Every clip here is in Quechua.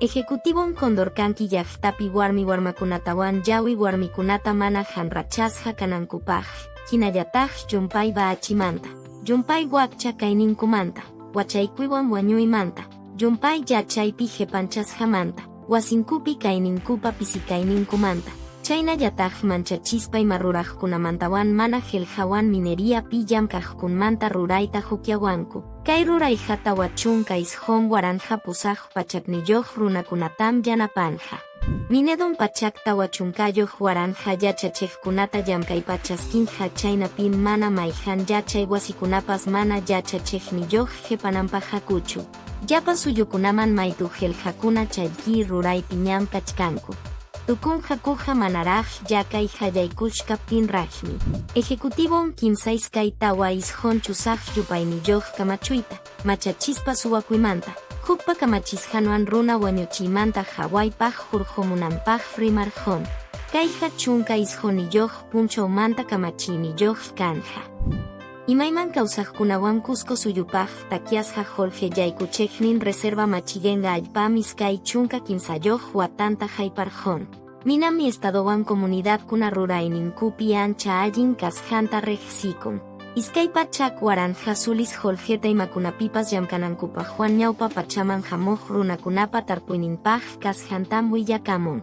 Ejecutivon Condorcanqui llaqtapi warmi warmakunatawan llawi warmikunata mana hanrachasqa kanankupaq, hinallataq llumpay baachimanta, llumpay wakcha kayninkumanta, wachaykuywan wañuymanta, llumpay yachaypi qepanchasqamanta, wasinkupi kayninkupa pisikayninkumanta, chaynallataq manchachispa ima ruraqkunamantawan mana qillqawan mineriapi llamkaqkunmanta rurayta hukllawanku. Kay rurayqa 49 800 niyuq runakunatam yanapanqa. Minedum 440,000 yachachiqkunata llamkaypa chaskinqa chaynapim mana mayqan yachay wasikunapas mana yachachiqniyuq qepananpaqakuchu. Llapa suyukunaman maytu qillqakuna challki ruraypi ñam kachkanku. Tukunqakuqa manaraq llakay qallaykuchkaptinraqmi. Ejecutivon 3 2 9 8 yupayniyuq kamachuyta, machachispa suwakuymanta, hukpa kamachisqanwan runa wañuchiymanta hawaypaq hurqumunanpaq rimarqun. Kayqa 19 punchawmanta kamachiyniyuq kanqa. Imayman kawsaqkunawan Cusco suyupaq takyasqa Jorge Yaykuchiqnin Reserva Machiguenga allpam 23 watanta hayparqun. Minami estadowan comunidadkuna rurayninkupi ancha allin kasqanta riqsikun. 200,000 sulis qullqita imakunapipas llamkanankupaqwan ñawpa pachaman hamuq runakunapa tarpuyninpaq kasqantam willakamun.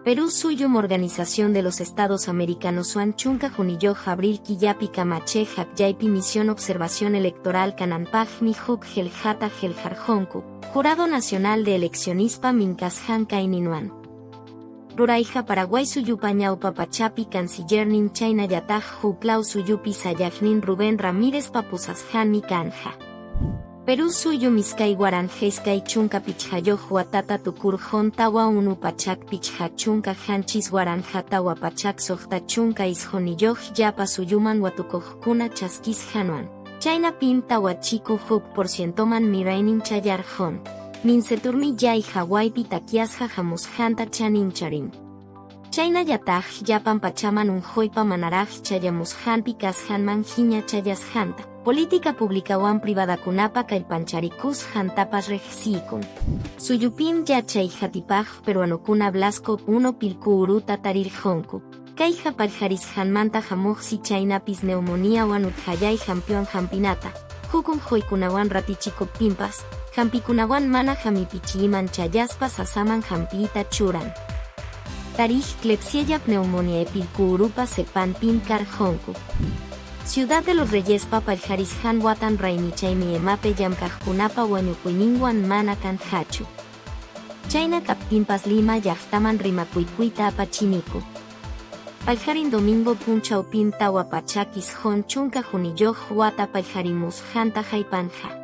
Perú suyum Organización de los Estados Americanoswan 11 abril killapi kamachiq akllaypi misión observación electoral kananpaqmi huk qillqata qillqarqunku, Jurado Nacional de Eleccionispa minkasqan kayninwan. Rurayqa Paraguay suyupa ñawpa pachapi cancillernin chaynallataq huklaw suyupi sayaqnin Rubén Ramírez papusasqanmi kanja. Perú suyum 2025 watata tukurqun 4 157 469 llapa suyuman watukuqkuna chaskisqanwan. Chaynapim 4 1%man miraynin chayarqun. Minceturmi yay hawaypi takyasqa hamusqanta chanincharin. Chaynallataq llapan pachaman unquypa manaraq chayamusqanpi kasqanman hina chayasqanta, política publicawan privadakunapa kallpancharikusqantapas riqsiykun. Suyupim yachay hatipaq peruanokuna Blasco 1 pilku uruta tarirqunku. Kayqa paqarisqanmanta hamuqsi chaynapis neumoniawan utqallay hampiwan hampinata, huk unquykunawan ratichikuptinpas, hampikunawan mana hamipichiyman chayaspa sasaman hampiyta churan. Tarij Klebsiella pneumoniae pilku urupa cepanpim karqunku. Ciudad de los Reyespa paqarisqan watan raymichaymi EMAPE llamkaqkunapa wañukuyninwan mana kanqachu. Chayna kaptinpas Lima llaqtaman rimakuykuyta apachiniku. Paqarin domingo punchawpim 491 wata paqarimusqanta haypanja.